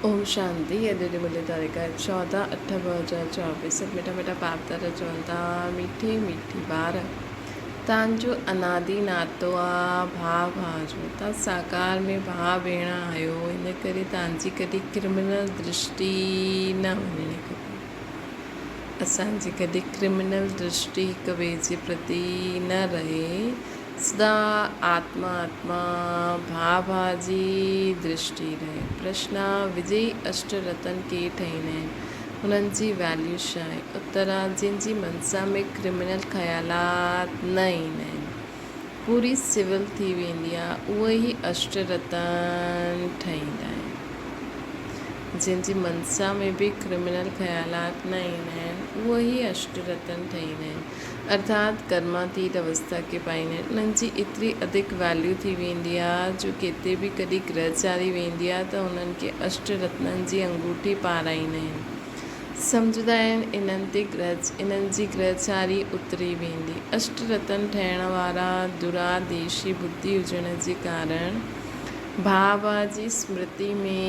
اوم شانتي اڄ جي ملي تاريخ آهي 14 اٺ 2024 سڀ مٺا مٺا پاپ دادا چون ٿا ميٺي ميٺي ٻار تان جو انادي ناتو آ ڀاء ڀاء جو تان ساڪار ۾ ڀاء ڀيڻ آهيو ان ڪري تان جي ڪڏهن ڪرمنل درشٽي نه وڃڻي کپي اسان جي ڪڏهن ڪرمنل درشٽي هڪ ٻئي جي پرتي نه رهي سدا آتما آتما، ڀاء ڀاء جي درشٽي رهي. پرشنا، وجئي اشٽ رتن ڪير ٺهيندا آهن؟ انهن جي ويليو ڇا آهي؟ اترا، جن جي منسا ۾ ڪرمنل خيالات نه ايندا آهن. پوري سول ٿي ويندي آهي، اهي ئي اشٽ رتن ٺهيندا آهن. جن جي منسا ۾ به ڪرمنل خيالات نه ايندا آهن، اهي ئي اشٽ رتن ٺهيندا آهن. ارٿات ڪرماتيت اوسٿا کي پائيندا آهن. انهن جي ايتري اڌڪ ويليو ٿي ويندي آهي جو ڪٿي به ڪڏهن گرهچاري ويندي آهي ته انهن کي اشٽ رتنن جي انگوٺي پارائيندا آهن. سمجهندا آهن انهن تي انهن جي گرهچاري اتري ويندي. اشٽ رتن ٺهڻ وارا دراديشي ٻڌي هجڻ جي ڪارڻ ڀاء جي سمرتي ۾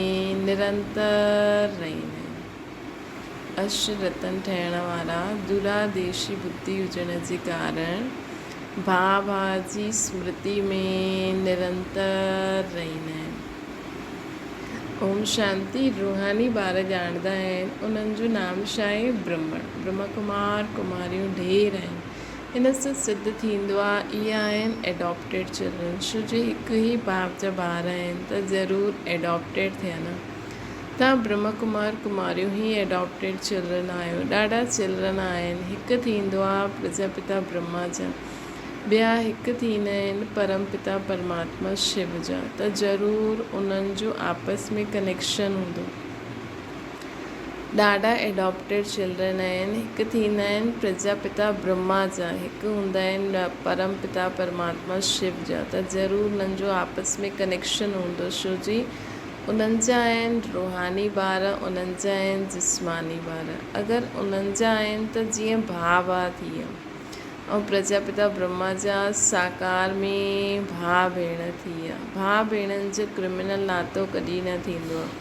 نرنتر رهندا آهن. اشٽ رتن ٺهڻ وارا دراديشي ٻڌي هجڻ جي ڪارڻ ڀاء ڀاء جي سمرتي ۾ نرنتر رهندا آهن. اوم شانتي روحاني ٻار ڄاڻندا آهن انهن جو نام ڇا آهي؟ برهمڻ، برهما ڪمار، ڪماريون ڍير آهن. ان سان سڌ ٿيندو آهي اهي آهن ايڊاپٽيڊ چلڊرن ڇو جو هڪ ئي باپ جا ٻار آهن ته ضرور ايڊاپٽيڊ ٿيا نه. توهان برهما ڪمار ڪماريون هي ايڊاپٽيڊ چلڊرن آهيو. ڏاڍا چلڊرن آهن. هڪ ٿيندو آ پرجاپتا برهما جا، ٻيا هڪ ٿيندا آهن پرم پتا پرماتما شو جا ته ضرور انهن جو آپس ۾ ڪنيڪشن هوندو. ڏاڍا ايڊاپٽيڊ چلڊرن آهن. هڪ ٿيندا آهن پرجاپتا برهما جا، هڪ هوندا آهن پرم پتا پرماتما شو جا ته ضرور انهن جو آپس ۾ ڪنيڪشن هوندو ڇو جي انهن جا آهن روحاني ٻار، انهن جا آهن جسماني ٻار. اگر انهن جا آهن ته جيئن ڀاء ڀاء ٿي ويا ۽ پرجاپتا برهما جا ساڪار ۾ ڀاء ڀيڻ ٿي ويا. ڀاء ڀيڻن جو ڪرمنل ناتو ڪڏهن نه ٿيندو آهي.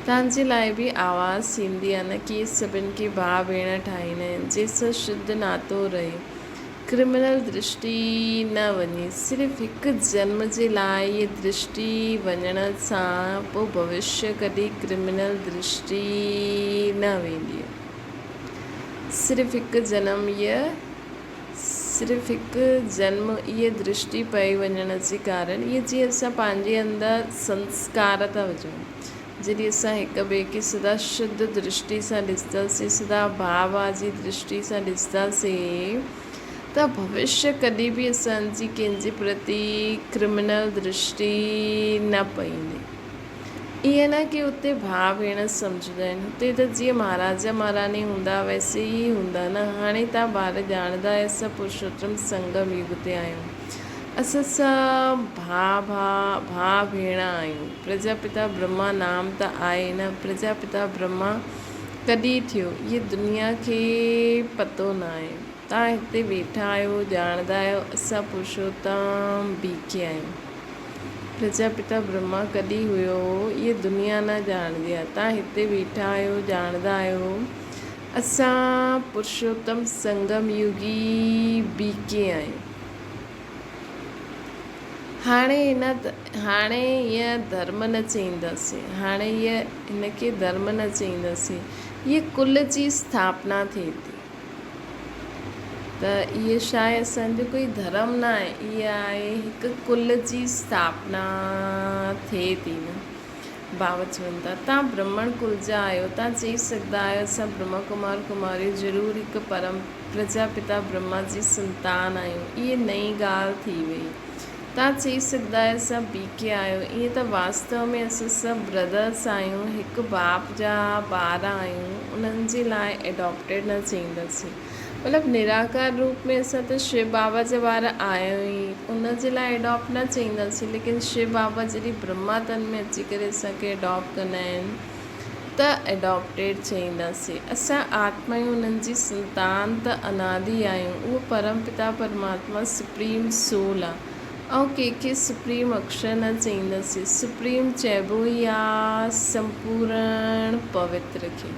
توهان جي لاء به آواز ٿيندي آهي نه ڪي سڀن کي ڀاء ڀيڻ ٺاهيندا آهن جنهن سان شڌ ناتو رهي. ڪرمنل درشٽي نه وڃي. صرف هڪ جنم جي لاء هيء درشٽي وڃڻ سان پوء ڀوشيه ڪڏهن ڪرمنل درشٽي نه ويندي. صرف هڪ جنم هيء صرف هڪ جنم هيء درشٽي پئي وڃڻ جي ڪارڻ هيء جيئن اسان پنهنجي اندر سنسڪار ٿا وجهون. جڏهن اسان هڪ ٻئي کي سدا شڌ درشٽي سان ڏسنداسين، سدا ڀاء ڀاء جي درشٽي سان ڏسنداسين ته ڀوشيه ڪڏهن به اسان جي ڪنهن جي پرتي ڪرمنل درشٽي نه پئيندي. ائين نه ڪي اتي ڀاء ڀيڻ سمجهندا آهن، هتي ته جيئن مهاراجا مهاراني هوندا ويسي ئي هوندا نه. هاڻي توهان ٻار ڄاڻندا آهيو اسان پرشوتم سنگم يگ تي آهيون. اسان سڀ ڀاء ڀاء، ڀاء ڀيڻ آهيون. پرجاپتا برهما نام ته آهي نه. پرجاپتا برهما ڪڏهن ٿيو، اهي دنيا کي پتو ناهي. توهان هتي ويٺا آهيو، ڄاڻندا آهيو اسان پرشوتم بيکي آهيون. پرجاپتا برهما ڪڏهن هيو، اهي دنيا نه ڄاڻندي آهي. توهان هتي ويٺا آهيو، ڄاڻندا آهيو اسان پرشوتم سنگم يگي بيکي آهيون. هاڻي هن هاڻي هيء ڌرم نه چئينداسين. هاڻي هيء هن کي ڌرم نه چئينداسين. هيء ڪل جي اسٿاپنا ٿئي ٿي. ته اهي ڇا آهي اسان جو ڪوئي ڌرم نه آهي. اهي آهي هڪ ڪل جي اسٿاپنا ٿئي ٿي نه. بابا چون ٿا، توهان برهمڻ ڪل جا آهيو، توهان چئي سگهندا آهيو اسان برهما ڪمار ڪماريون ضرور هڪ پرم پرجاپتا برهما جي سنتان آهيون. اهي نئين ڳالهه ٿي وئي. توهان چئي سگهندا آهيو اسان بي ڪي آهيون. ائين ته واستو ۾ اسان سڀ برادرس آهيون، هڪ باپ جا ٻار آهيون، انهن جي لاء ايڊاپٽيڊ نه چئينداسين. مطلب نراڪار روپ ۾ اسان ته شو بابا جا ٻار آهيون ئي، ان جي لاء ايڊاپٽ نه چئينداسين، ليڪن شو بابا جڏهن برهما تن ۾ اچي ڪري اسان کي ايڊاپٽ ڪندا آهن ته ايڊاپٽيڊ چئينداسين. اسان آتمائون انهن جي سنتان ته انادي آهيون، اهو پرم پتا پرماتما سپريم سول آهي. ۽ ڪنهن کي سپريم اڪشر نه چئينداسين. سپريم چئبو ئي آ سمپورڻ پوتر کي.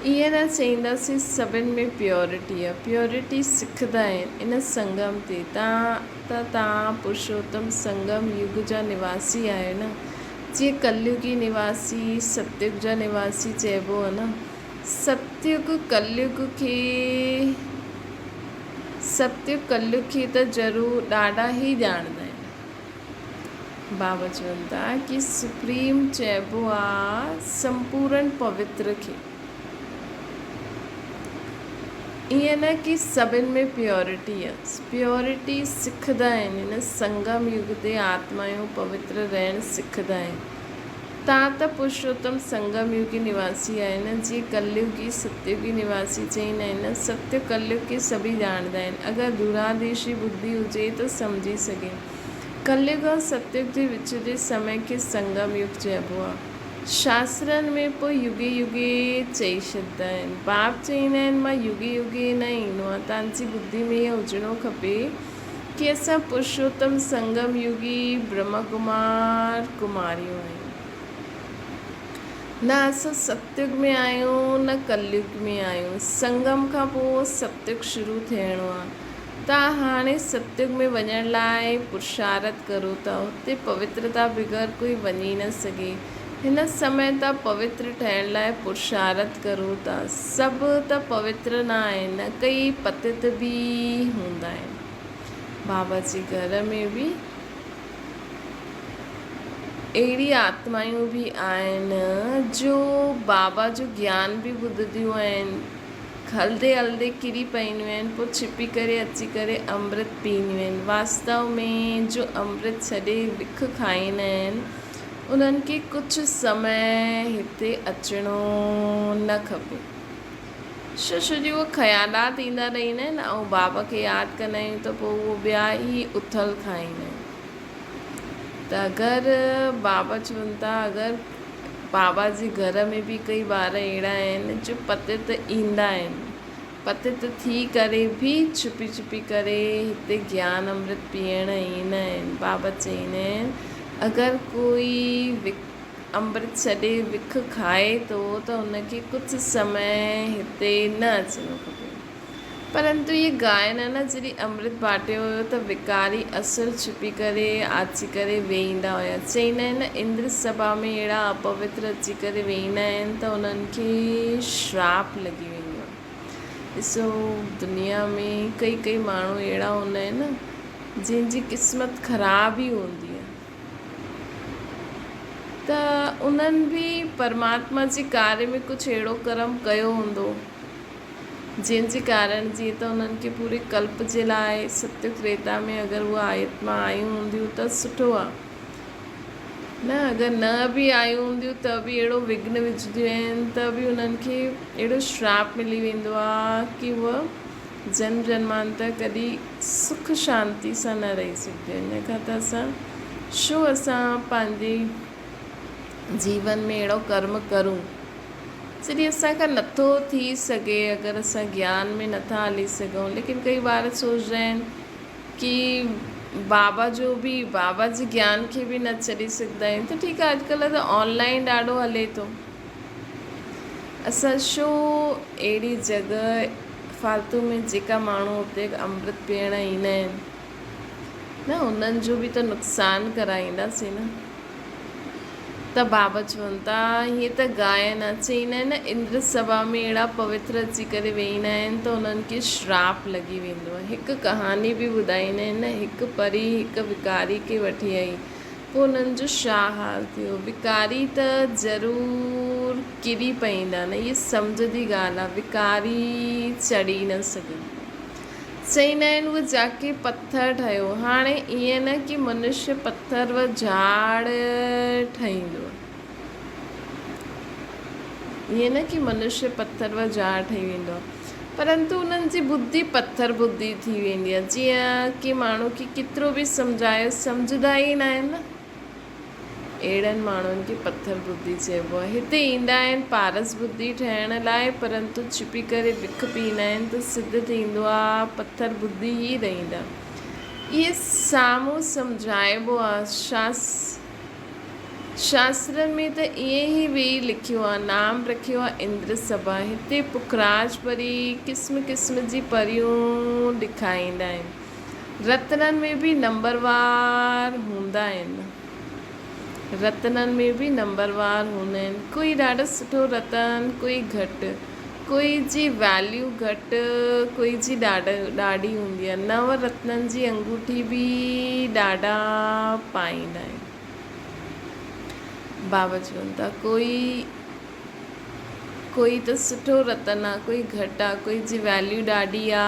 ائين نه چئينداسين سڀن ۾ پيورٽي آ. پيورٽي سکندا آهن ان سنگم تي. تان ته توهان پرشوتم سنگم يگ جا نواسي آهيو نه. جيئن ڪليگي نواسي ستيگ جا نواسي چئبو آ نه. ستيگ ڪليگ کي ستيگ ڪليگ کي ته ضرور ڏاڍا ئي ڄاڻندا آهن. بابا چون ٿا ڪي سپريم چئبو آ سمپورن پوتر کي. ائين نه ڪي سڀن ۾ پيورٽي آ. پيورٽي سکندا آهن هن سنگم يگ تي آتمايون پوتر رهڻ سکندا آهن. تان ته پرشوتم سنگم يگي نواسي آهي نه، جيئن ڪليگي ستيگي نواسي چئيندا آهن نه، ستيگ ڪليگ کي سڀئي ڄاڻندا آهن، اگر دوراديشي ٻڌي هجي ته سمجهي سگهي. ڪليگ ۽ ستيگ جي وچ جي سمي کي سنگم يگ چئبو آهي. شاسترن ۾ پوء يگي يگي چئي ڇڏندا آهن. باپ چئيندا آهن مان يگي يگي نه ايندو آهيان، تان جي ٻڌي ۾ اهو هجڻو کپي. ڪي اسان پرشوتم سنگم يوگي برهما ڪمار ڪماريون آهيون. نه اسان ستيگ ۾ آهيون نه ڪليگ ۾ آهيون. سنگم کان پوء ستيگ شروع ٿيڻو آهي. توهان هاڻي ستيگ ۾ وڃڻ لاء پرشارٿ ڪرو ٿا. اتي پوترتا بغير ڪوئي وڃي نه سگهي. هن سمي توهان پوتر ٺهڻ لاء پرشارٿ ڪرو ٿا. سڀ ته پوتر نه آهن، ڪئي پتت به هوندا آهن. بابا جي گهر ۾ به اهڙي آتمائون به آهن جو بابا جو گيان به ٻڌنديون آهن، هلندي هلندي ڪري پونديون آهن، پوء ڇپي ڪري اچي ڪري امرت پيئنديون آهن. واستو ۾ جو امرت ڇڏي وک کائيندا آهن، انهن کي ڪجهه سمي هتي اچڻو نه کپي. ڇو ڇو جو اهي خيالات ايندا رهندا آهن ۽ بابا کي ياد ڪندا آهيون ته پوء اهو ٻيا ئي اٿل کائيندا آهن. ته اگر بابا چون ٿا اگر بابا جي گهر ۾ به ڪئي ٻار اهڙا آهن جو پتت ايندا آهن. پتت ٿي ڪري به ڇپي ڇپي ڪري هتي گيان امرت پيئڻ ايندا آهن. بابا چئيندا آهن اگر ڪوئي امرت ڇڏي وک کائي ٿو ته ان کي ڪجهه سمي هتي نه اچڻو کپي. پرنتو هيء گائن نه جڏهن امرت باٽيو هيو ته وڪاري اسر ڇپي ڪري آچي ڪري ويهيندا هيا. چئيندا آهن نه اندر سڀا ۾ اهڙا اپوتر اچي ڪري ويهيندا آهن ته انهن کي شراپ لڳي ويندو آهي. ڏسو دنيا ۾ ڪئي ڪئي ماڻهو اهڙا هوندا آهن نه جن جي قسمت خراب ئي هوندي آهي. ته انهن به پرماتما جي ڪاريه ۾ ڪجهه اهڙو ڪرم ڪيو هوندو، جنهن جي ڪارڻ جيئن ته انهن کي پوري ڪلپ جي لاء ستيگ تريتا ۾ اگر اهي آيتما آيون هونديون ته سٺو آ نه اگر نه به آيون هونديون ته به اهڙو وگهن وجهنديون آهن ته به انهن کي اهڙو شراپ ملي ويندو آ ڪي اهي جنم جنمانتر ڪڏهن سک شانتي سان نه رهي سگهنديون آهن. ان کان ته اسان ڇو اسان پنهنجي جيون ۾ اهڙو ڪرم ڪرون جڏهن اسان کان نٿو ٿي سگهي اگر اسان گيان ۾ نٿا هلي سگهون ليڪن ڪئي ٻار سوچدا آهن ڪي بابا جو به بابا جي گيان کي به نه ڇڏي سگهندا آهيون ته ٺيڪ آهي اڄڪلهه ته آنلائن ڏاڍو هلي ٿو اسان ڇو اهڙي جڳهه فالتو ۾ جيڪا ماڻهو اتي امرت پيئڻ ايندا آهن نه انهن جو به ته نقصان ڪرائينداسين نه ته بابا چون ٿا هيئن ته گائن آ چئيندا آهن نه اندر سڀا ۾ اهڙا پوتر اچي ڪري ويهيندا آهن ته انهن کي شراپ لڳي ويندو آهي هڪ ڪهاڻي به ٻڌائيندا آهن نه هڪ پري هڪ وڪاري کي وٺي آئي پوء انهن جو ڇا حال ٿيو؟ وڪاري ته ضرور ڪري پئيندا نه، هيء سمجهه جي ڳالهه آ، وڪاري چڙهي نه سگهندا. چئيندا آهن اهو جاڪي پٿر ٺهيو. هاڻي ائين نه ڪي منشيه پٿر و جهاڙ ٺهيندو آ. ائين نه ڪي منشيه پٿر و جهاڙ ٺهي ويندو آ. پرنتو انهن جي ٻڌي پٿر ٻڌي ٿي ويندي آهي. جيئن ڪي ماڻهو کي ڪيترو به سمجهايو سمجهندا ئي ناهن نه. اهڙن ماڻهن کي پٿر ٻڌي چئبو آهي. هتي ايندا آهن پارس ٻڌي ٺهڻ لاء پرنتو ڇپي ڪري وک پيئندا آهن ته سڌ ٿيندو آهي پٿر ٻڌي ئي رهندا. اهي سامهون سمجهائبو آ. شاسترن ۾ ته ائين ئي ويهي لکيو آ. نام رکيو آ اندر سڀا. هتي پکراج پري قسم قسم جي پريون ڏکائيندا آهن. رتنن ۾ به نمبروار هوندا آهن. رتنن ۾ به نمبروار هوندا آهن. ڪوئي ڏاڍو سٺو رتن، ڪوئي گهٽ. ڪوئي جي ويليو گهٽ، ڪوئي جي ڏاڍي هوندي آهي. نو رتنن جي انگوٺي به ڏاڍا پائيندا آهن. بابا چون ٿا ڪوئي ڪوئي ته سٺو رتن آ، ڪوئي گهٽ آ، ڪوئي جي ويليو ڏاڍي آ،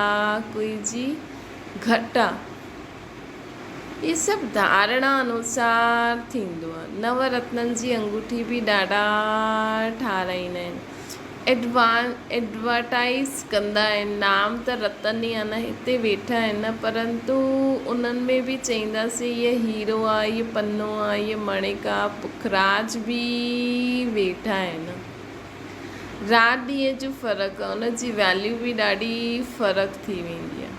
ڪوئي جي گهٽ آ. هي سڀ ڌارڻا انوسار ٿيندو آ. نو رتنن جي انگوٺي به ڏاڍا ٺاراهيندا آهن. ايڊورٽائيز ڪندا آهن. نام ته رتن ئي آ نه هتي ويٺا آهن نه پرنتو انهن ۾ به چئينداسين هيء هيرو آ، هيء پنو آ، هيء مڻڪ آ، پکراج به ويٺا آهن. رات ڏينهن جو فرق آ. ان جي ويليو به ڏاڍي فرق ٿي ويندي آ.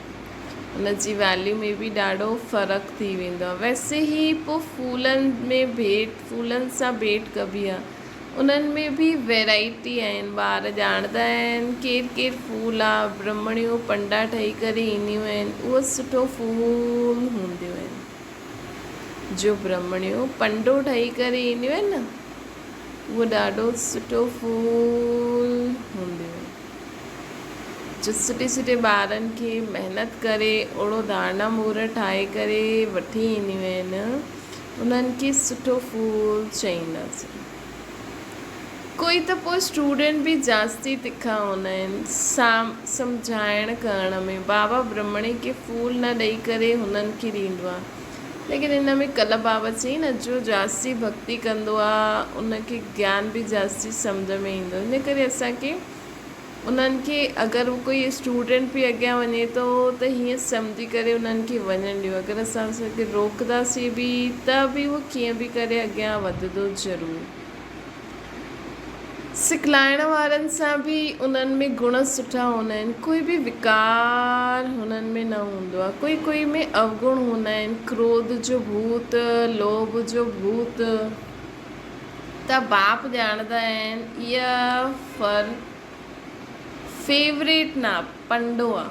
ان جي ويليو ۾ به ڏاڍو فرق ٿي ويندو آهي. ويسي هي پوء ڦولن ۾ ڀيٽ ڦولن سان ڀيٽ ڪبي آهي. انهن ۾ به ويرائٽي آهن. ٻار ڄاڻندا آهن ڪير ڪير ڦول آ. برهمڻيون پنڊا ٺهي ڪري اينديون آهن. اهو سٺو ڦول هونديون آهن. جو برهمڻيون پنڊو ٺهي ڪري اينديون آهن نه اهو ڏاڍو سٺو ڦول هونديون آهن. جو سٺي سٺي ٻارن کي محنت ڪري اوڙو ڌارڻا مور ٺاهي ڪري وٺي اينديون آهن انهن کي سٺو ڦول چئينداسين. ڪوئي ته پوء اسٽوڊنٽ به جاستي تکا هوندا آهن سام سمجهائڻ ڪرڻ ۾ بابا برهمڻي کي ڦول نه ڏئي ڪري هنن کي ڏيندو آهي ليڪن ان ۾ ڪلهه بابا چئي نه جو جاستي ڀڳتي ڪندو آهي ان کي گيان به جاستي سمجهه ۾ ايندو ان ڪري اسان کي انهن کي اگر ڪوئي اسٽوڊنٽ به اڳيان وڃي ٿو ته هيئن سمجهي ڪري انهن کي وڃڻ ڏيو اگر اسان ان کي روڪنداسين به ته به اهو ڪيئن به ڪري اڳيان وڌندو ضرور. سکلائڻ وارن سان به انهن ۾ گڻ سٺا هوندا آهن ڪوئي به وڪار هنن ۾ نه هوندو آهي ڪوئي ڪوئي ۾ اوگڻ هوندا آهن ڪروڌ جو ڀوت لوڀ جو ڀوت. ته باپ ڄاڻندا آهن اها ڦر فيوريٽ نه پنڊو آ.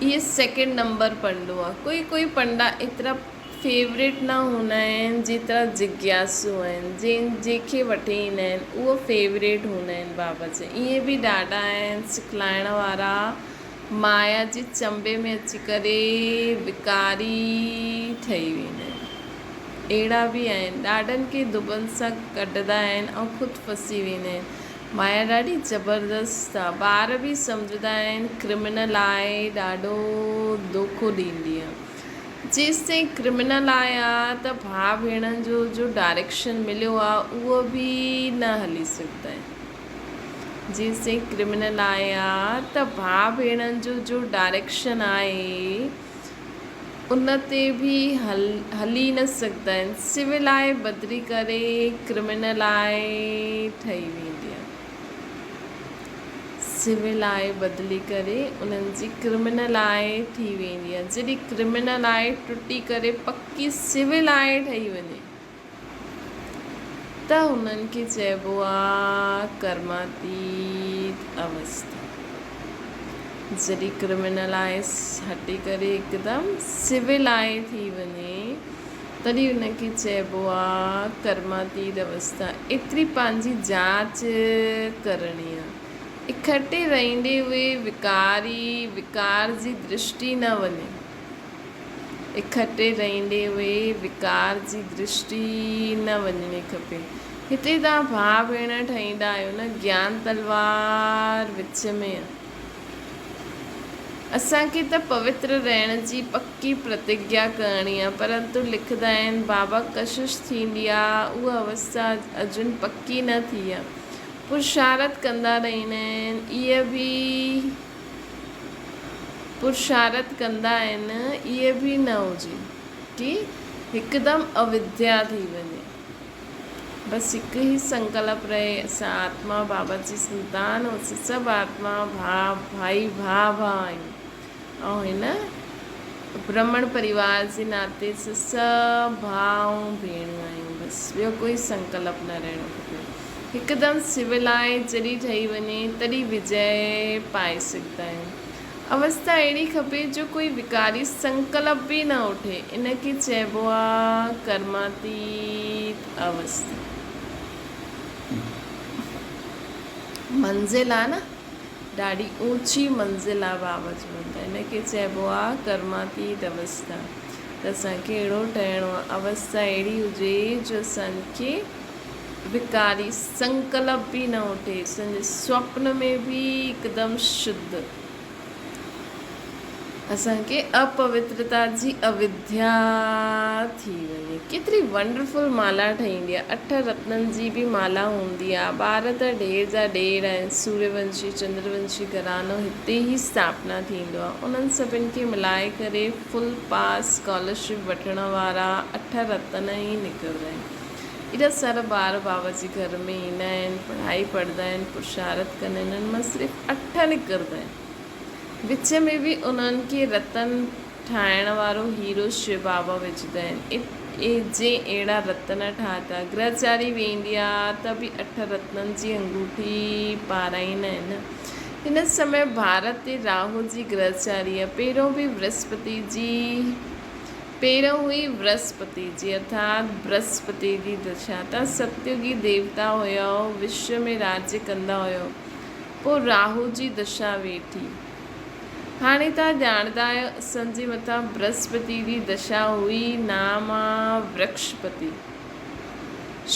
اهي سيڪنڊ نمبر پنڊو آ. ڪوئي ڪوئي پنڊا ايترا فيوريٽ نه هوندا آهن جيترا جگياسو آهن جن جنهن کي وٺي ايندا آهن اهو فيوريٽ هوندا آهن بابا جا. ائين به ڏاڍا آهن سکلائڻ وارا مايا جي چنبي ۾ اچي ڪري وڪاري ٺهي ويندا آهن. اهڙا به آهن. ڏاڍن کي دٻن سان ڪڍندا آهن ۽ خود ڦسي ويندا آهن. مايا ڏاڍي زبردست آ. ٻار به سمجهندا آهن ڪرمنل آهي ڏاڍو دوکو ڏيندي آ. جيستائين ڪرمنل آهي آ ته ڀاء ڀيڻن جو جو ڊائريڪشن مليو آ اهو به نه هلي سگهندا آهن. جيستائين ڪرمنل آهي آ ته ڀاء ڀيڻن جو جو ڊائريڪشن آهي ان تي به هلي نه سگهندا آهن. سول آء بدلي ڪري ڪرمنل آء ٺهي ويندي آهي. سول آء بدلي ڪري انهن جي ڪرمنل آء ٿي ويندي آهي. جڏهن ڪرمنل آء ٽٽي ڪري پڪي سول آء ٺهي وڃي ته انهن کي چئبو آ ڪرماتيت اوسٿا. جڏهن ڪرمنل آئس هٽي ڪري هڪدم سول آء ٿي وڃي تڏهن ان کي چئبو آ ڪرماتيت اوسٿا. ايتري پنهنجي جاچ ڪرڻي آ. اکٽي رهندي اهي وڪاري وڪار جي درشٽي نه وڃي. اکٽي رهندي اهي وڪار جي درشٽي نه وڃڻي کپي. هتي توهان ڀاء ڀيڻ ٺهيندا آهيو نه، گيان تلوار وچ ۾ آ. اسان کي ته پوتر رهڻ جي پڪي پرتگيا ڪرڻي آ، پرنتو لکندا آهن بابا ڪشش ٿيندي آ، اها اوسٿا اجن پڪي نه ٿي آ. پرشارت ڪندا رهندا آهن، اهي به. پرشارت ڪندا آهن اهي به نه هجي ڪي هڪدم اوديا ٿي وڃي. بس هڪ ئي سنڪلپ رهي اسان آتما بابا جي سنتان اسين سڀ آتما ڀاء ڀائي ڀاء ڀاء آهيون ۽ هن برهمڻ پريوار جي ناتي سان سڀ ڀاء ۽ ڀيڻون آهيون بس ٻيو ڪوئي سنڪلپ نه رهڻو کپي. هڪدم سولائي جڏهن ٺهي وڃي تڏهن وجئه پائي سگهندا آهيون. اوستا اهڙي کپي جو ڪوئي وڪاري سنڪلپ به نه اٺي ان کي چئبو آ ڪرماتيت اوستا. منزل آ نه ڏاڍي اوچي منزل آ بابا چون ٿا ان کي چئبو آ ڪرماتيت اوستا ته اسان کي اهڙو ٺهڻو آ اوستا اهڙي هجي جو اسان کي وڪاري سنڪلپ به نه اٺي اسان جي سوپن ۾ به هڪدم شڌ اسان کي اپوترتا جي اوديا ٿي وڃي. ڪيتري ونڊرفل مالا ٺهيندي آهي. اٺ رتنن جي به مالا هوندي آهي. ٻار ته ڍير جا ڍير آهن. سوريه ونشي، چندر ونشي گهراڻو هتي ئي اسٿاپنا ٿيندو آهي. انهن سڀن کي ملائي ڪري فل پاس اسڪالرشپ وٺڻ وارا اٺ رتن ئي نڪرندا آهن. ايڏا سارا ٻار بابا جي گهر ۾ ايندا آهن، پڙهائي پڙهندا آهن، پرشارت ڪندا آهن، انهن مان صرف اٺ نڪرندا آهن. وچ ۾ به انهن کي رتن ٺاهڻ وارو هيرو شو بابا وجهندا آهن. جي اهڙا رتن ٺاهتا. گرهچاري ويندي آ ته به اٺ رتنن جي انگوٺي پارائيندا آهن. هن سمي ڀارت تي راهو جي گرهچاري آ. پهريون به برهسپتي جي پهريون هئي برهسپتي جي ارٿات برهسپتي جي دشا. تان ستيوگي ديوتا هيؤ، وشو ۾ راڄ ڪندا هيؤ. پوء راهو جي دشا ويٺي. هاڻي توهان ڄاڻندا آهيو اسان جي مٿان برهسپتي جي دشا هئي نام آ ورڪشپتي.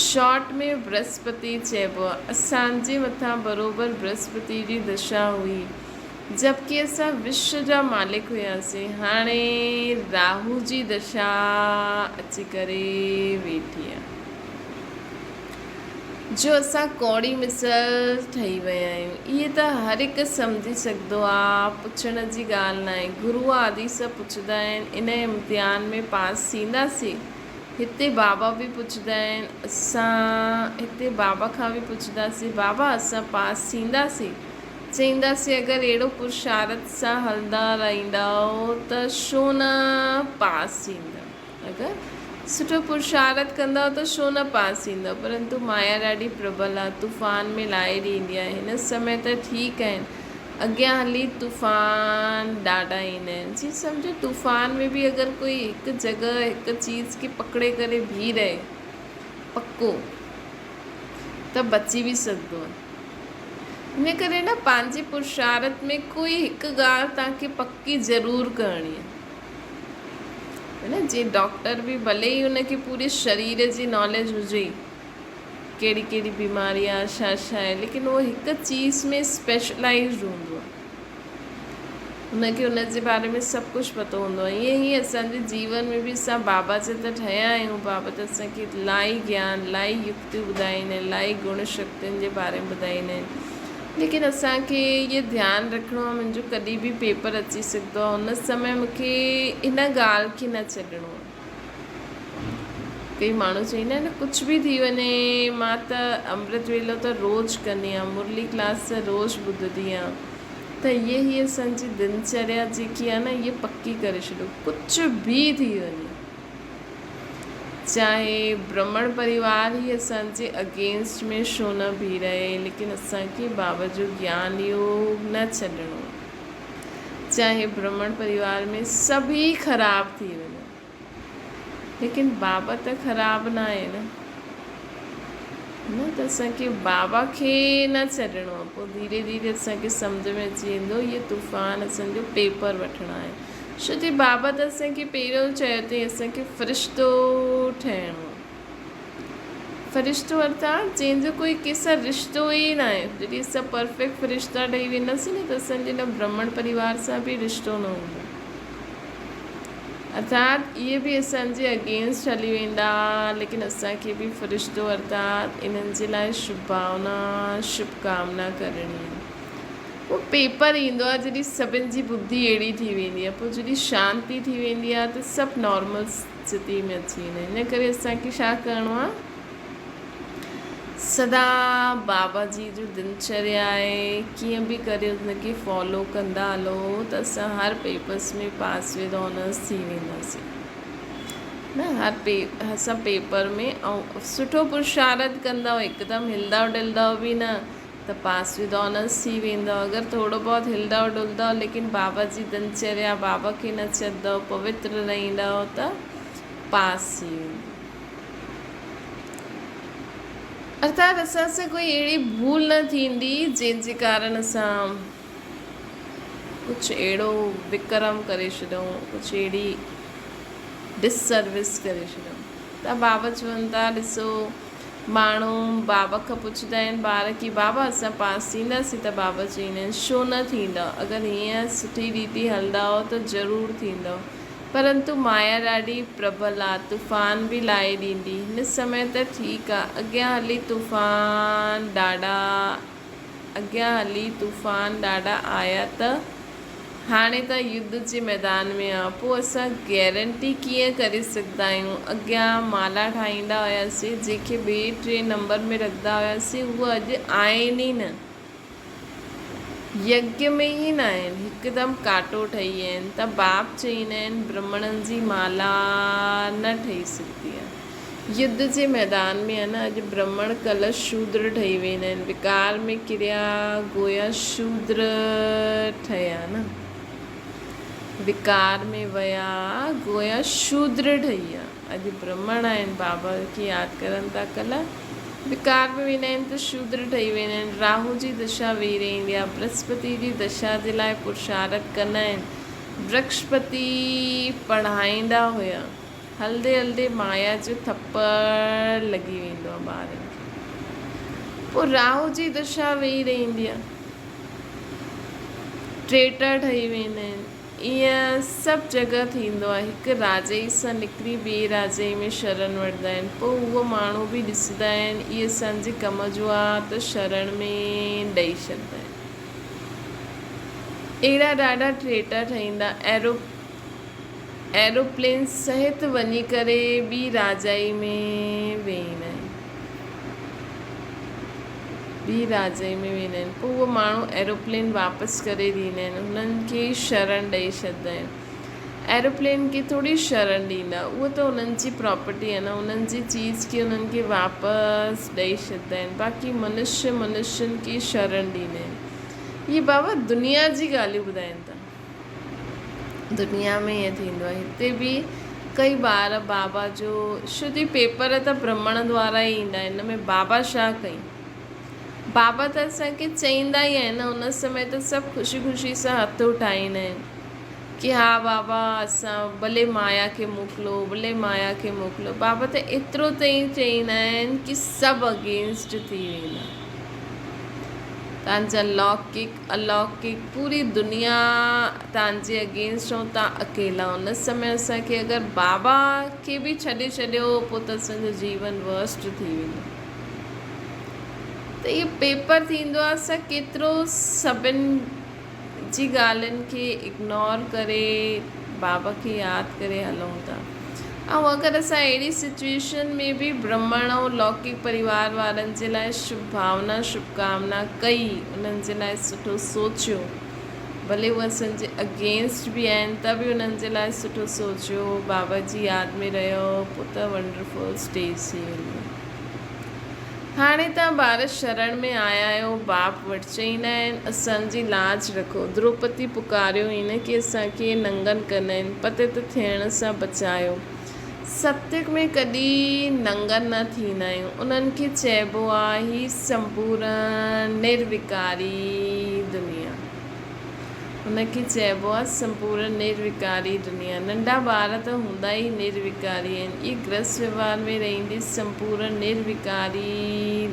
شارٽ ۾ برهسپتي چئبو آ. اسان جي مٿان بروبر برهسپتي جي دشا هئي. جبڪه اسان وشو جا مالڪ هياسين. هاڻي راهو جي دشا اچي ڪري ويٺي آ. جو اسان ڪوڙي مثل ٺهي ويا آهيون. اهي ته هر هڪ سمجهي سگهندو آ، پڇڻ جي ڳالهه ناهي. گرو آدي سڀ پڇندا آهن، ان امتحان ۾ پاس ٿينداسين؟ هتي بابا به پڇندا آهن، اسان هتي بابا کان به پڇنداسين، بابا اسان پاس ٿينداسين؟ چئينداسين اگر اهڙو پرشارت سان هلندا رهندؤ ته ڇو نه پاس ٿيندؤ. اگر سٺو پرشارت ڪندؤ ته ڇو نه پاس ٿيندؤ، پرنتو مايا ڏاڍي پربل آ، طوفان ۾ لاهي ڏيندي آهي. هن سمي ته ٺيڪ آهن، اڳيان هلي طوفان ڏاڍا ايندا آهن. جي سمجهو طوفان ۾ به اگر ڪوئي هڪ جڳهه هڪ چيز کي پڪڙي ڪري بيهي رهي پڪو ته بچي به سگهندو آهي. ان ڪري نه پنهنجي پرشارت ۾ ڪوئي هڪ ڳالهه توهان کي پڪي ضرور ڪرڻي آهي. نه جي ڊاڪٽر به ڀلي ئي ان کي پوري شرير جي ناليج هجي ڪهڙي ڪهڙي بيماري آهي ڇا ڇا آهي ليڪن اهو هڪ چيز ۾ اسپيشلائزڊ هوندو آهي ان کي ان جي باري ۾ سڀ ڪجهه پتو هوندو آهي ائين ئي اسانجي جيون ۾ به اسان بابا جا ته ٺهيا آهيون بابا ته اسانکي الاهي گيان الاهي يڪتيون ٻڌائيندا آهن الاهي گڻ شڪتين جي باري ۾ ٻڌائيندا آهن ليڪن اسان کي اهو ڌيان رکڻو آهي منهنجو ڪڏهن به پيپر اچي سگهندو آهي ان سمي مون کي ان ڳالهه کي نه ڇڏڻو آهي ڪئي ماڻهو چوندا آهن ڪجهه به ٿي وڃي مان ته امرت ويلو ته روز ڪندي آهيان مرلي ڪلاس ته روز ٻڌندي آهيان ته اهي هي اسان جي دنچريا جيڪي آهي نه اهي پڪي ڪري ڇڏو ڪجهه به ٿي وڃي چاهي برهمڻ پريوار ئي اسان جي اگينسٽ ۾ ڇو نه بيهي رهي ليڪن اسان کي بابا جو گيان يوگ نه ڇڏڻو آهي. چاهي برهمڻ پريوار ۾ سڀ ئي خراب ٿي وڃن ليڪن بابا ته خراب نه آهي نه. نه ته اسان کي بابا کي نه ڇڏڻو آهي پوء ڌيري ڌيري اسان کي سمجهه ۾ اچي ويندو اهي طوفان اسان جو پيپر وٺڻا آهن. ڇو جي بابا ته اسان کي پهريون چيو اٿئي اسان کي فرشتو ٺهڻو آهي. فرشتو ارٿات جنهن جو ڪوئي ڪنهن سان رشتو ئي ناهي. جڏهن اسان پرفيڪٽ فرشتا ٺهي وينداسين نه ته اسان جي ان برهمڻ پريوار سان به رشتو نه هوندو. ارٿات اهي به اسان جي اگينسٽ هلي ويندا ليڪن اسان کي به فرشتو ارٿات انهن جي لاء شڀ ڀاونا شڀ ڪامنا ڪرڻي آهي. پوء پيپر ايندو آهي جڏهن سڀن جي ٻڌي اهڙي ٿي ويندي آهي پوء جڏهن شانتي ٿي ويندي آهي ته سڀ نارمل اسٿتي ۾ اچي ويندا آهن ان ڪري اسان کي ڇا ڪرڻو آهي سدا بابا جي جو دنچريا آهي ڪيئن به ڪري ان کي فالو ڪندا هلو ته اسان هر پيپرس ۾ پاس ود آنرس ٿي وينداسين نه هر پي اسان پيپر ۾ ۽ سٺو پرشارت ڪندؤ هڪدم هلندؤ ڊلندؤ به نه ته پاس ود آنرس ٿي ويندؤ اگر ٿورو بهت هلندؤ ڊلندؤ ليڪن بابا جي دنچريا بابا کي نه ڇڏندؤ پوتر رهندؤ ته پاس ٿي ويندؤ. ارٿات اسان سان ڪوئي اهڙي ڀول نه ٿيندي جنهن جي ڪارڻ اسان ڪجهه اهڙو وڪرم ڪري ڇڏون ڪجهه اهڙي ڊس سروس ڪري ڇڏون ته بابا چون ٿا ڏسو ماڻهو بابا کان پڇندا آهن ٻار ڪي بابا اسان پاس ٿينداسين ته بابا چئيندا آهن ڇو نه ٿيندؤ اگر هيئن سٺي ريتي هلندؤ ته ضرور ٿيندؤ پرنتو مايا ڏاڍي پرٻل آ، طوفان به لاهي ڏيندي. هن سمي ته ٺيڪ آ، اڳيان هلي طوفان ڏاڍا اڳيان هلي طوفان ڏاڍا آيا ته هاڻي ته يڌ جي ميدان ۾ آ، پوء اسان گيرنٽي ڪيئن ڪري سگهندا آهيون؟ اڳيان مالا ٺاهيندا هياسين، جنهن کي ٻئي ٽئين نمبر ۾ رکندا هياسين، هو اڄ آهن ئي نه. يگيا ۾ ئي ناهن، هڪدم ڪاٽو ٺهي ويا آهن ته باپ چئيندا آهن برهمڻن جي مالا نه ٺهي سگهندي آهي. يڌ جي ميدان ۾ آهي نه اڄ برهمڻ ڪلهه شودر ٺهي ويندا آهن، وڪار ۾ ڪريا گويا شودر ٺهيا نه وڪار ۾ ويا گويا شودر ٺهي ويا. اڄ برهمڻ آهن بابا کي ياد ڪرن ٿا ڪلهه وڪار ۾ ويندا آهن ته شودر ٺهي ويندا آهن راهو جي دشا ويهي رهندي آهي برهسپتي جي دشا جي لاء پرشارت ڪندا آهن برهسپتي پڙهائيندا هيا هلندي هلندي مايا جو ٿپڙ لڳي ويندو آهي ٻارن کي پوء راهو جي دشا ويهي رهندي آهي ٽريٽر ٺهي ويندا آهن ايئن سڀ جڳهه ٿيندو آهي. هڪ راڄئي سان نڪري ٻئي راڄئي ۾ شرڻ وٺندا آهن. پوء اهو ماڻهو به ڏسندا آهن اي اسان جي ڪم جو آ ته شرڻ ۾ ڏئي ڇڏندا آهن. اهڙا ڏاڍا ٽريٽا ٺهيندا. ايروپلين سهت وڃي ڪري ٻي راڄائي ۾ ويهندا آهن. ٻي راڄائي ۾ ويندا آهن پوء اهو ماڻهو ايروپلين واپس ڪري ڏيندا آهن هنن کي شرڻ ڏئي ڇڏندا آهن ايروپلين کي ٿوري شرڻ ڏيندا اهو ته انهن جي پراپرٽي آهي نه انهن جي چيز کي انهن کي واپس ڏئي ڇڏندا آهن باقي منشي منشين کي شرڻ ڏيندا آهن اهي بابا دنيا جي ڳالهيون ٻڌائين ٿا. دنيا ۾ ائين ٿيندو آهي هتي به ڪئي ٻار بابا جو ڇو جي پيپر ته برهمڻ دوارا ئي ايندا آهن ان ۾ بابا ڇا ڪئي بابا ته اسان کي چئيندا ئي آهن ان سمي ته سڀ خوشي خوشي سان هٿ اٺائيندا آهن ڪي ها بابا اسان ڀلي مايا کي موڪلو ڀلي مايا کي موڪلو بابا ته ايترو تائين چئيندا آهن ڪي سڀ اگينسٽ ٿي ويندا تان جا لوڪڪ الوڪڪ پوري دنيا تان جي اگينسٽ ۽ تان اڪيلا ان سمي اسان کي اگر بابا کي به ڇڏي ڇڏيو پوء ته اسان جو جيون ورسٽ ٿي ويندو ته اهو پيپر ٿيندو آهي اسان ڪيترو سڀن جي ڳالهين کي اگنور ڪري بابا کي ياد ڪري هلون ٿا ۽ اگر اسان اهڙي سچويشن ۾ به برهمڻ ۽ لوڪڪ پريوار وارن جي لاء شڀ ڀاونا شڀ ڪامنا ڪئي انهن جي لاء سٺو سوچيو ڀلي هو اسان جي اگينسٽ به آهن ته به انهن جي لاء سٺو سوچيو بابا جي ياد ۾ رهيو پوء ته ونڊرفل اسٽيج ٿي ويندي. هاڻي توهان ٻار شرڻ ۾ آيا آهيو، باپ وٽ چئيندا آهن، اسان جي لاج رکو. دروپتي پڪاريو هين ڪي اسان کي ننگن ڪندا آهن، پتيت ٿيڻ سان بچايو. ستيگ ۾ ڪڏهن ننگن نه ٿيندا آهيون. انهن کي چئبو آهي هي سمپورن نروڪاري دنيا. هن کي چئبو آهي سمپورن نروڪاري دنيا. ننڍا ٻار ته هوندا ئي نروڪاري آهن. اهي گرهست وهنوار ۾ رهندي سمپورن نروڪاري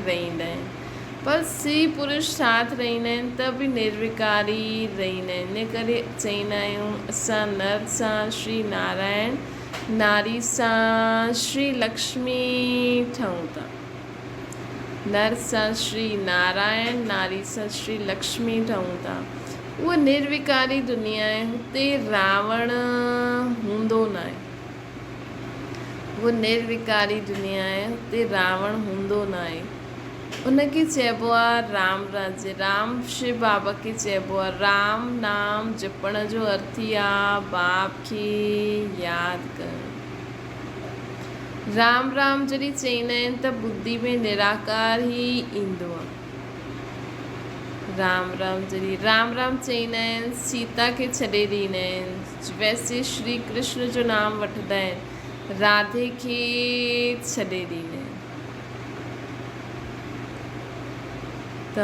رهندا آهن. پر سي پرش ساٿ رهندا آهن ته به نروڪاري رهندا آهن. ان ڪري چئيندا آهيون اسان نر سان شري نارائڻ، ناري سان شري لڪشمي ٺهون ٿا. نر سان شري نارائڻ، ناري سان شري لڪشمي ٺهون ٿا. اها نروڪاري دنيا آهي، هتي راوڻ هوندو ناهي. اها نروڪاري دنيا آهي، هتي راوڻ هوندو ناهي. ان کي چئبو آ رام راجيه. رام شو بابا کي چئبو آ. رام نام جپڻ جو ارٿ ئي آ باپ کي ياد ڪرڻ. رام رام جڏهن چئيندا آهن ته ٻڌي ۾ نراڪار ئي ايندو آ. رام رام جڏهن رام رام چئيندا آهن سيتا کي ڇڏي ڏيندا آهن. ويسي شري ڪرشن جو نام وٺندا آهن راڌي کي ڇڏي ڏيندا آهن. ته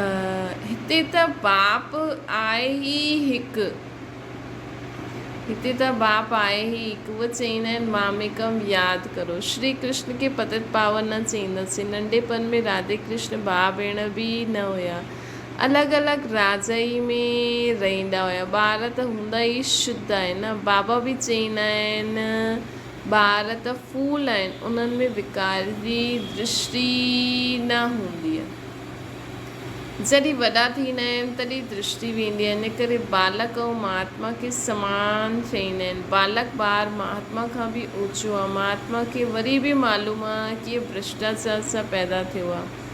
هتي ته باپ آهي ئي هڪ. هتي ته باپ آهي ئي هڪ. اهي چئيندا آهن ماميڪم ياد ڪرو. شري ڪرشن کي پتت پاون نه چئينداسين. ننڍپڻ ۾ راڌي ڪرشن ڀاء ڀيڻ به نه هيا. الڳ الڳ راجائي ۾ رهندا هيا. ٻار ته هوندا ئي شڌ آهن نه. بابا به چئيندا آهن. ٻار ته ڦول آهن، انهن ۾ وڪار جي درشٽي نه هوندي آهي. جڏهن وڏا ٿيندا آهن، تڏهن درشٽي ويندي آهي. ان ڪري بالڪ ۽ مهاتما کي سمان چئيندا آهن. بالڪ ٻار مهاتما کان به اوچو آهي. مهاتما کي وري به معلوم آهي ڪي اهي ڀرشٽاچار سان پيدا ٿيو آهي.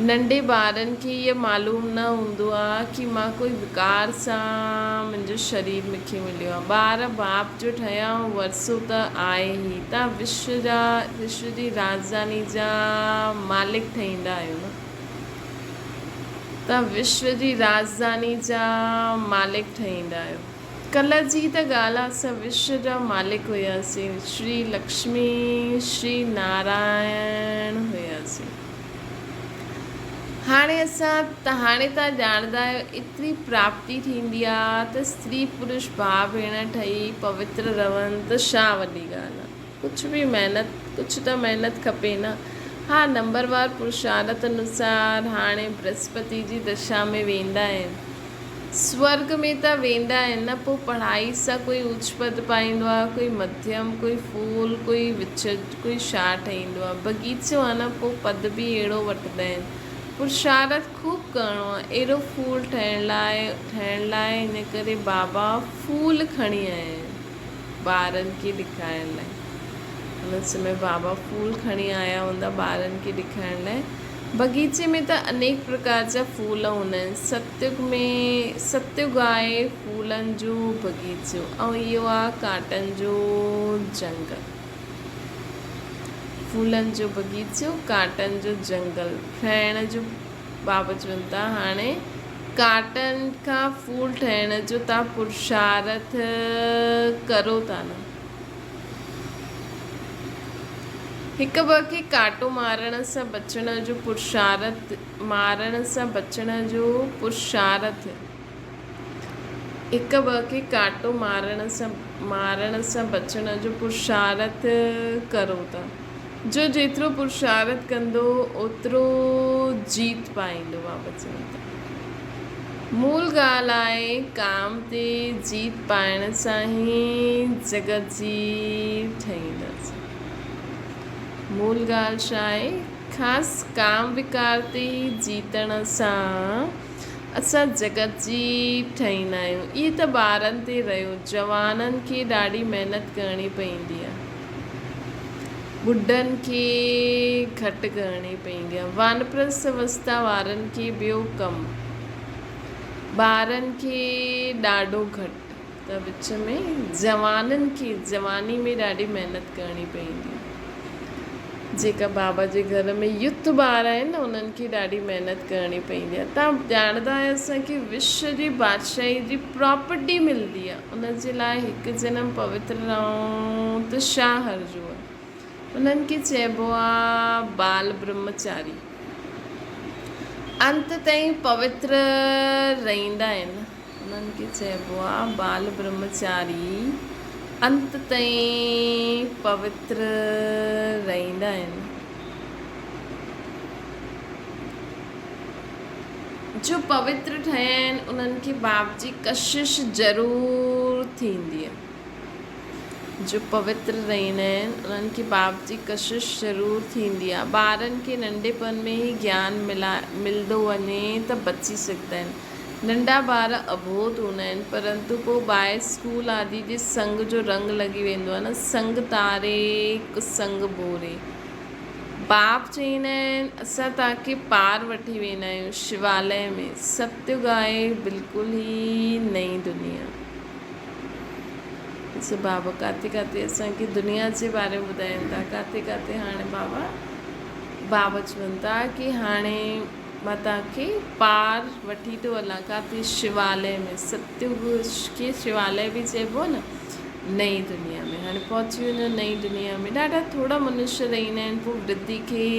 ننڍي ٻارن کي اهي معلوم نه هوندو آ ڪي مان ڪوئي وڪار سان منهنجو شرير مون کي مليو آ. ٻار باپ جو ٺهيا ۽ ورثو ته آهي ئي. تان وشو جا وشو جي راڄڌاني جا مالڪ ٺهيندا آهيو نه. تان وشو جي راڄڌاني جا مالڪ ٺهيندا آهيو. ڪلهه جي ته ڳالهه آ اسان وشو جا مالڪ هياسين. شري لڪشمي شري نارائڻ هياسين. هاڻي اسان ته هاڻي توهان ڄاڻندا آهيو ايتري پراپتي ٿيندي آ ته استري پرش ڀاء ڀيڻ ٺهي پوتر رهن ته ڇا وڏي ڳالهه آ ڪجهه به محنت ڪجهه ته محنت کپي نه ها نمبر وار پرشارت انوسار هاڻي برهسپتي جي دشا ۾ ويندا آهن سورڳ ۾ ته ويندا آهن نه پوء پڙهائي سان ڪوئي اوچ پد پائيندو آهي ڪوئي مڌيم ڪوئي ڦول ڪوئي وچ ڪوئي شاهه ٺهيندو آهي بغيچو آهي نه پوء پد به اهڙو وٺندا آهن پرشارٿ خوب ڪرڻو آهي اهڙو ڦول ٺهڻ لاء ٺهڻ لاء ان ڪري بابا ڦول کڻي آيا آهن ٻارن کي ڏيکارڻ لاء ان سمي بابا ڦول کڻي آيا هوندا ٻارن کي ڏيکارڻ لاء بغيچي ۾ ته انيڪ پرڪار جا ڦول هوندا آهن. ستيگ ۾ ستيگ آهي ڦولن جو بغيچو ۽ اهو آهي ڪانٽن جو جنگل. ڦولن جو بغيچو، ڪانٽن جو جنگل ٺهڻ جو بابا چون ٿا هاڻي ڪانٽن کان ڦول ٺهڻ جو تان پرشارٿ ڪرو ٿا نه. هڪ ٻه کي ڪاٽو مارڻ سان بچڻ جو پرشارٿ مارڻ سان بچڻ جو پرشارٿ هڪ ٻه کي ڪاٽو مارڻ سان مارڻ سان بچڻ جو پرشارٿ ڪرو ٿا. جو جيترو پرشارٿ ڪندو اوترو جيت پائيندو بابا چون ٿا. مول ڳالهه آهي ڪام تي جيت پائڻ سان ئي جڳت جي ٺهينداسين. مول ڳالهه ڇا آهي؟ خاص ڪام وڪار تي ئي جيتڻ سان اسان جڳت جي ٺهيندا آهيون. اهي ته ٻارن تي رهيو، جوانن کي ڏاڍي محنت ڪرڻي پوندي آهي. ٻڍن کي گهٽ ڪرڻي پوندي آهي. وانپرسٿ اوستا وارن کي ٻيو ڪم، ٻارن کي ڏاڍو گهٽ ته وچ ۾ جوانن کي جواني ۾ ڏاڍي محنت ڪرڻي پوندي آهي. جيڪا بابا جي گهر ۾ يوٿ ٻار آهن نه انهن کي ڏاڍي محنت ڪرڻي پوندي آهي. توهان ڄاڻندا آهيو اسان کي وشو جي بادشاهي جي پراپرٽي ملندي آهي. ان جي لاء هڪ جنم پوتر رهون ته ڇا هرجو آهي. انهن کي چئبو آهي بال برهمچاري. انت تائين پوتر رهندا آهن. انهن کي چئبو آهي بال برهمچاري انت تائين پوتر رهندا آهن. جو پوتر ٺهيا آهن انهن کي باپ جي ڪشش ضرور ٿيندي آهي. جو پوتر رهندا آهن انهن کي باپ جي ڪشش ضرور ٿيندي آهي. ٻارن کي ننڍپڻ ۾ ئي گيان ملندو وڃي ته بچي سگهندا آهن. ننڍا ٻار اٻوڌ هوندا آهن پرنتو پوء ٻاهر اسڪول آدي جي سنگ جو رنگ لڳي ويندو آهي نه سنگ تاري ڪسنگ ٻوري. باپ چئيندا آهن، اسان توهان کي پار وٺي ويندا آهيون شوالئه ۾، ستيگ آهي بلڪل ئي نئين دنيا. ڏسو بابا ڪاٿي ڪاٿي اسان کي دنيا جي باري ۾ ٻڌائين ٿا، ڪاٿي ڪاٿي هاڻي بابا بابا چون ٿا ڪي هاڻي مان توهان کي پار وٺي ٿو هلان ڪاٿي شوالئه ۾، ستيگ کي شوالئه به چئبو آهي نه. نئين دنيا ۾ هاڻي پهچي وڃو نئين دنيا ۾ ڏاڍا ٿورا منشيه رهندا آهن پوء ورڌي کي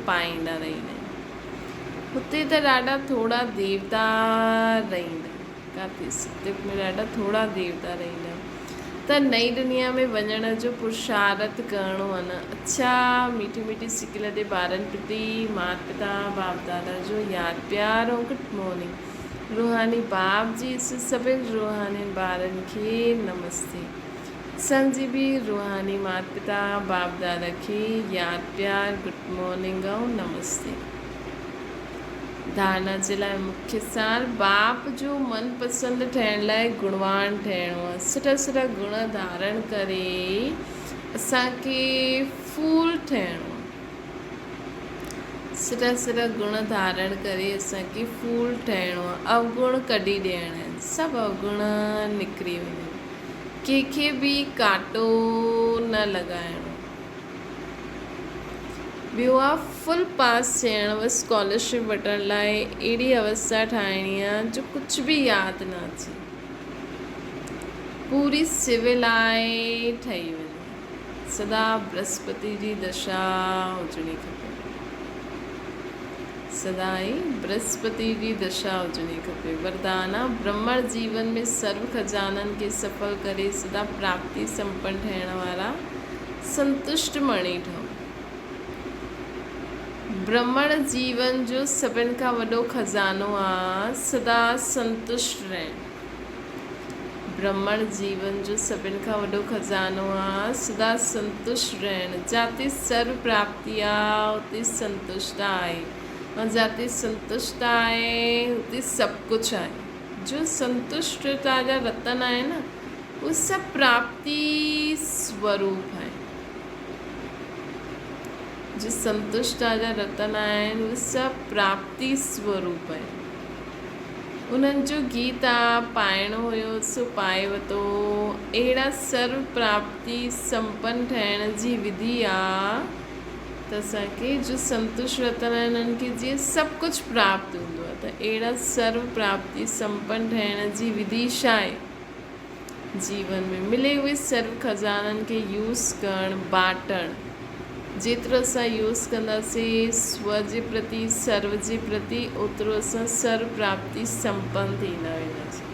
پائيندا رهندا آهن هتي ته ڏاڍا ٿورا ديوتا رهندا ڪاٿي ستيگ ۾ ڏاڍا ٿورا ديوتا رهندا ته نئين دنيا ۾ وڃڻ جو پرشارت ڪرڻو آهي نه اڇا ميٺي ميٺي سڪل تي ٻارن پرتي مات پتا باپ دادا جو ياد پيار ۽ گڊ مارننگ روحاني باپ جي سڀن روحانين ٻارن کي نمستي. اسان جي به روحاني مات پتا باپ دادا کي ياد پيار گڊ مارننگ ۽ نمستي. ڌارنا جي لاء مکيه سار باپ جو من پسند ٺهڻ لاء گڻوان ٺهڻو آهي. سٺا سٺا گڻ ڌارڻ ڪري اسان کي ڦول ٺهڻو آهي. سٺا سٺا گڻ ڌارڻ ڪري اسان کي ڦول ٺهڻو آهي، اوگڻ ڪڍي ڏيڻا آهن، سڀ اوگڻ نڪري وڃن، ڪنهن کي به ڪاٽو نه لڳائڻو. ٻيو آهي فل پاس ٿيڻ و اسڪالرشپ وٺڻ لاء اهڙي اوسٿا ٺاهڻي آهي جو ڪجهه به ياد نه اچي، پوري سولائي ٺهي وڃي. سدا برهسپتي جي دشا هجڻي کپي. سدائين برهسپتي جي دشا هجڻي کپي. وردان آ، برهمڻ جيون ۾ سرو خزانن کي سڦل ڪري سدا پراپتي سمپن ٺهڻ وارا سنتشٽ مڻي ٺهو. برهمڻ جيون جو سڀن کان وڏو خزانو آ سدا سنتشٽ رهڻ. برهمڻ جيون جو سڀن کان وڏو خزانو آ سدا سنتشٽ رهڻ. جاتي سرو پراپتي آ اتي سنتشٽتا آهي ۽ جاتي سنتشٽتا آهي اتي سڀ ڪجهه آهي. جو سنتشٽتا جا رتن آهن نه اهي سڀ پراپتي سوروپ آهن. جو سنتشٽتا جا رتن آهن اهي سڀ پراپتي سوروپ آهن. انهن جو گيت آ پائڻو هيو سو پائي وتو. اهڙا سرو پراپتي سمپن ٺهڻ جي وڌي آ ته اسان کي جو سنتوش رتن آهن انهن کي جيئن سڀ ڪجهه پراپت هوندو آ ته اهڙا سرو پراپتي سمپن ٺهڻ جي وڌي ڇا آهي؟ جيون ۾ ملي هئي سرو خزانن کي يوز ڪرڻ، بانٽڻ. جيترو اسان يوز ڪنداسين سو جي پرتي، سرو جي پرتي، اوترو اسان سرو پراپتي سمپن ٿيندا وينداسين.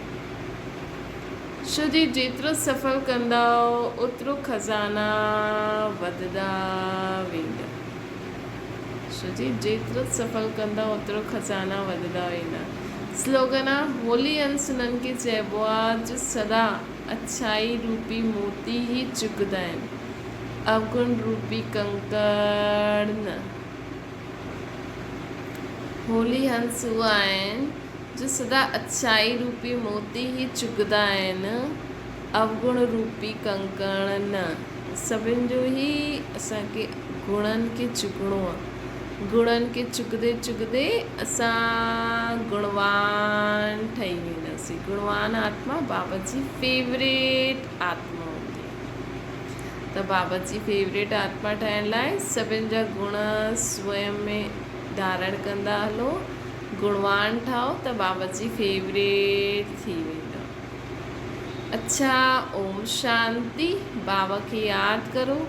ڇو جي جيترو سڦل ڪندائو اوترو خزانا وڌندا ويندا. ڇو جي جيترو سڦل ڪندائو اوترو خزانا وڌندا ويندا. سلوگن آ هولي هنس انهن کي چئبو آ جو سدا اڇائي روپي موتي ئي چڳندا آهن، اوگڻ روپي ڪنڪڙ نه. هولي هنس اهي آهن جو سدا اڇائي روپي موتي ئي چڳندا آهن، اوگڻ روپي ڪنڪڙ نه. سڀن جو ئي اسان کي گڻن کي چڳڻو آ. گڻن کي چڳندي چڳندي اسان گڻوان ٺهي وينداسين. گڻوان آتما بابا جي فيوريٽ آتما هوندي آهي. ته بابا جي فيوريٽ آتما ٺهڻ لاء سڀن جا گڻ سوئم ۾ ڌارڻ ڪندا هلو، گڻوان ٺهو ته بابا جي فيوريٽ ٿي ويندؤ. اڇا اوم شانتي. بابا کي ياد ڪرو.